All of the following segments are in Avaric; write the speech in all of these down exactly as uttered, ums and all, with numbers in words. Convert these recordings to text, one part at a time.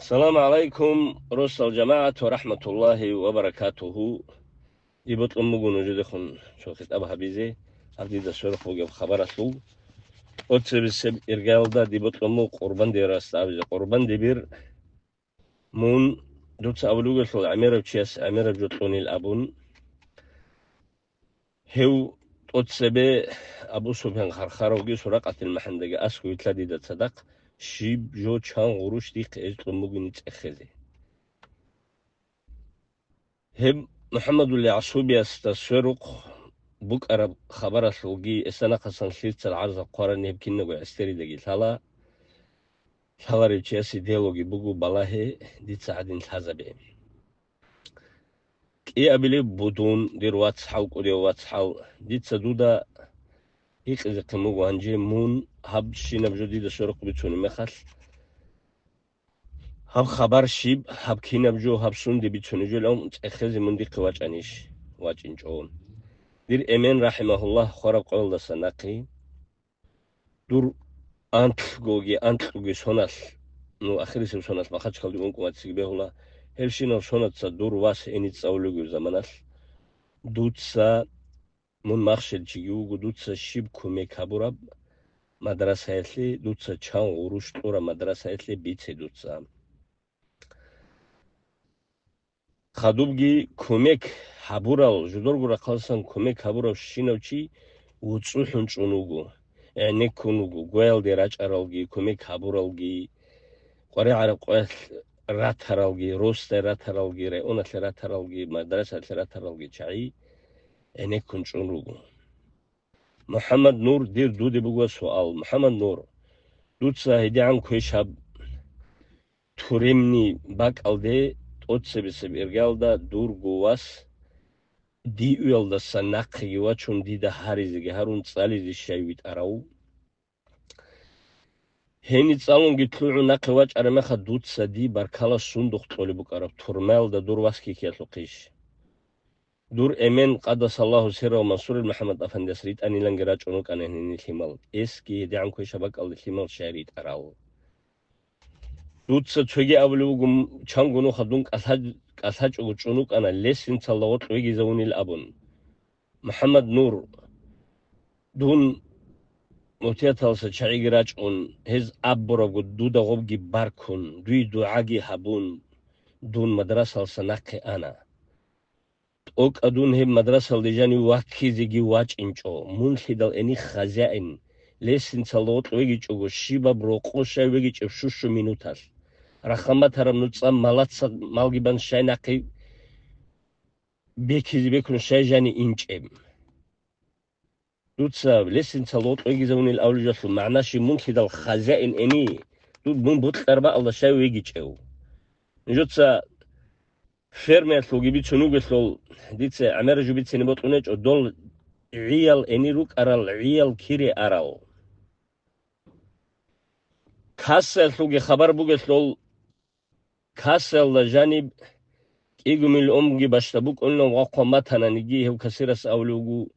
Салам гӀалайкум, росал жамагӀат ва рахӀматуллагьи ва баракатугьу. Дие бокьун буго нужедехун цо хитӀаб гьабизе, гьаб дида сверухъ бугеб хабаралъул. ТӀоцебесеб иргаялда дие бокьун буго Къурбандибирасда абизе. Къурбандибир, мун, дуца абулеб бугелъул, гӀемерав чияс гӀемераб жо кьунил абун. Гьев тӀоцебе Абу Суфян хархаравги Суракъатил МахӀамдаги аскӀове лъала дида цадахъ, щиб жо чан гъурущ дихъе эзлъун бугин цӀехезе. Гьеб МухӀаммадул ЯгӀсубиясда сверухъ букӀараб хабаралъулги эсанахъасан лъирцал гӀарзал хъварани гьеб кинабго гӀестеридаги лъала, лъаларев чиясе делоги буго балагье дица гьадин лъазабе. КӀиабилеб будун, дир вацгӀал, кӀудияв вацгӀал, дица дуда гьикъизехъин буго гьанже мун гьаб щинаб жо дида сверухъ бицунеб мехалъ, гьаб хабар щиб, гьаб кинаб жо, гьаб сунде бицунеб жо, ам цӀехезе мун дихъе вачӀанищ? ВачӀинчӀо. Дир эмен, рахӀимагьуллагь, хвараб къоялдаса нахъе, дур анлъгоги, анкьгоги соналъ, ну, ахирисеб соналъ Махачкалде ункъо ваццигиб бегьула, гьелщинал сонаца дур вас гьеница цӀалулев заманалъ, дуца, мун махщел чиги вуго, дуца щиб кумек гьабураб мадрасаялъе, дуца чан гъурущ кьураб мадрасаялъе бице дуца. Хадубги кумек гьабурал, жодорго рахъалсан кумек гьабурав щинав чи вуцӀцӀухӀун чӀун вуго, гӀенеккун вуго, гваялде рачӀаралги, кумек гьабуралги, къваригӀараб къоялъ ратаралги, росдай ратаралги, районалъе ратаралги, мадрасаялъе ратаралги чагӀи гӀенеккун чӀун руго. МухӀаммад Нур, дир дуде буго суал. МухӀаммад Нур, дуца гьедигӀан квешаб туремни бакӀалде тӀоцебесеб иргаялда дурго вас диуялдаса нахъеги вачун дида гьаризеги гьарун цӀализе щай витӀарав? Гьени цӀалунги лъугӀун нахъе вачӀараб мехалъ дуца дие баркала сундухъ кьолеб букӀараб, турмаялда дур вас ккеялъухъищ? Дур эмен, къаддасаллагьу сиррагьу, Мансурил МухӀаммад афандияс ритӀаниланги рачӀун рукӀана гьенир лъимал. Эсги гьедигӀан квешаб бакӀалде лъимал щай ритӀарал? Дуца цоги абулеб буго, м-, чанго нуха дун кӀалъа-, кӀалъачӀого чӀун рукӀана, лесенцалда гъоркь вегизавунил абун. МухӀаммад Нур, дун муфтияталдаса чагӀиги рачӀун, гьез абурабго дуда гъобги баркун, дуе дугӀаги гьабун, дун мадрасалдаса нахъе ана. ТӀокӀаб дун гьеб мадрасалде жанив ваккизеги вачӀинчӀо, мунлъидал гьенир хазяин, лесенцалда гъоркь вегичӀого, щибаб рокъо щай вегичӀеб щущу минуталъ. Рахъа батараб нуцӀа малаца малги бан щай нахъе бекизе бекун щай жани инчӀеб. Дуца лесенцалда гъоркь вегизавунил авлижалъул магӀна щиб, мунлъидал хазяин гьенир, ду-, мун бокьараб бакӀалда щай вегичӀев? Нужеца фермаялъулги бицун вугелъул, дица гӀемер жо бицине бокьун гьечӀо, дол гӀиял гьенир рукӀарал, гӀиял кире арал. Кассаялъулги хабар бугелъул, кассаялда жаниб кӀиго миллионги бащдаб букӀунилан вахъун батананиги, гьев кассирас абулев вуго,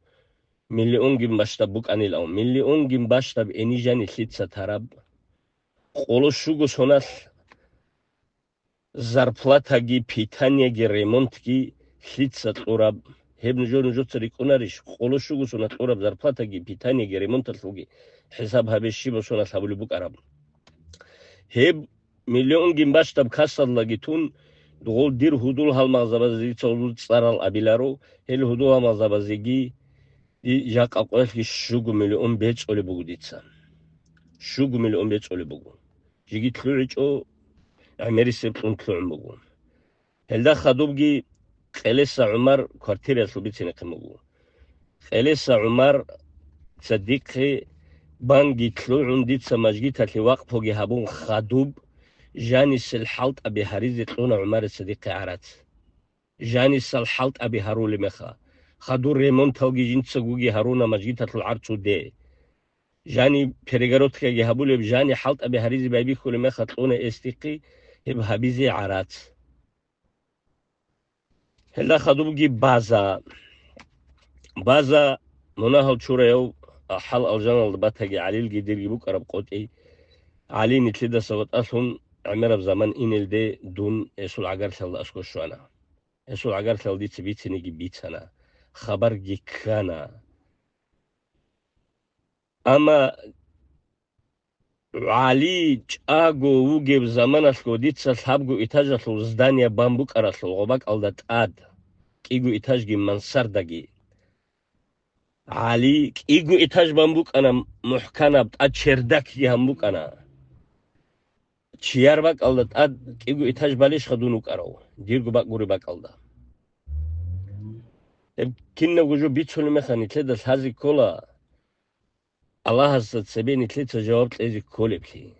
миллионги бащдаб букӀанилан. Миллионги бащдаб гьенир жани лъица тараб? Къоло щуго соналъ зарплатаги, питаниеги, ремонтги лъица кьураб? Гьеб нужер нужеца рикӀкӀунарищ, къоло щуго соналъ кьураб зарплатаги, питаниеги, ремонталъулги хӀисаб гьабе, щибаб соналъ гьабулеб букӀараб? Гьеб миллионги бащдаб кассаялдаги тун, гъол дир гьудул-гьалмагъзабазе дица гъозул цӀарал абиларо, гьел гьудул-гьалмагъзабазеги ди-, жакъа къоялъги щуго миллион бецӀулеб буго дица. Щуго миллион бецӀулеб буго. Жеги лъугӀичӀо, гӀемерисеб кьун лъугӀун буго. Гьелда хадубги Къелеса ГӀумар квартираялъул бицинехъин буго. Къелеса ГӀумар цадихъе банги лъугӀун дица мажгиталъе вакъфуги гьабун хадуб, жанисел хӀалтӀаби гьаризе кьуна ГӀумарица дихъе гӀарац. Жанисал хӀалтӀаби гьарулеб меха, хадур ремонталги жинцагоги гьаруна мажгиталъул гӀарцуде. Жани перегородкаги гьабулеб, жани хӀалтӀаби гьаризе байбихьулеб меха кьуна эс дихъе гьеб гьабизе гӀарац. Гьелда хадубги база. База мунагьал чураяв, хӀал алжаналда батаги, ГӀалилги дирги букӀараб къотӀи. ГӀали нилъидаса ватӀалъун гӀемераб заман инелде дун гьесул гӀагарлъиялда аскӀор щвана. Гьесул гӀагарлъиялда дица бицинеги бицана, хабарги ккана. Амма ГӀали чӀаго вугеб заманалъго дица лъабго этажалъул здание бан букӀаралъул гъо бакӀалда тӀад, кӀиго этажги мансардаги. ГӀали кӀиго этаж бан букӀана, мухӀканаб тӀад чердакги гьан букӀана. Чияр бакӀалда тӀад кӀиго этаж балищха дун вукӀарав, дирго бакӀ гуреб бакӀалда? Гьеб кинабго жо бицунеб мехалъ нилъеда лъазе ккола. Аллагьасда цебе нилъеца жаваб кьезе кколеблъи.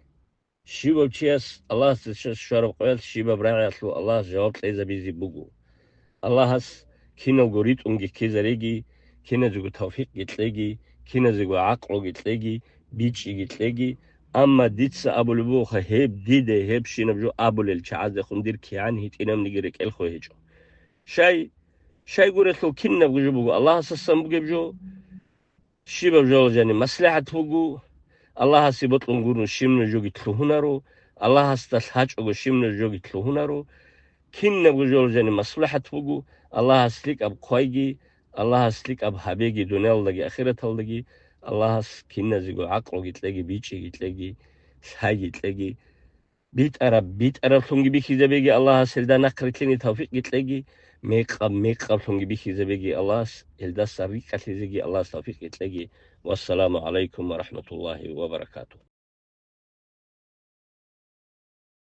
Щивав чияс Аллагьасда щас щвараб къоялъ щибаб рагӀиялъул Аллагьас жаваб кьезабизе буго. Аллагьас киналго ритӀунги ккезареги, киназего тавфикъги кьеги, киназего гӀакълуги кьеги, бичӀчӀиги кьеги. Амма дица абулеб бугоха, гьеб дида гьебщинаб жо абулел чагӀаздехун дир кигӀан гьитӀинабниги рекӀелъ хвей гьечӀо. Щай? Щайгурелъул кинабго жо буго Аллагьасасан бугеб жо. Щибаб жоялъ жани маслихӀат буго, Аллагьасе бокьун гуро, щиб нуж жоги лъугьунаро, Аллагьасда лъачӀого, щиб нуж жоги лъугьунаро. Кинабго жоялъ жани маслихӀат буго, Аллагьас лъикӀаб хъвайги, Аллагьас лъикӀаб гьабеги, дуниялалдаги ахираталдаги. Аллагьас киназего гӀакълуги кьеги, бичӀчӀиги кьеги, лъайги кьеги. БитӀараб битӀараблъунги бихьизабеги Аллагьас гьелда нахърилълъине тавфикъги кьеги, мекъаб мекъаблъунги бихьизабеги Аллагьас, гьелдаса рикӀкӀалъизеги Аллагьас тавфикъги кьеги. Вассаламу гӀалайкум ва рахӀматуллагьи ва баракатугь.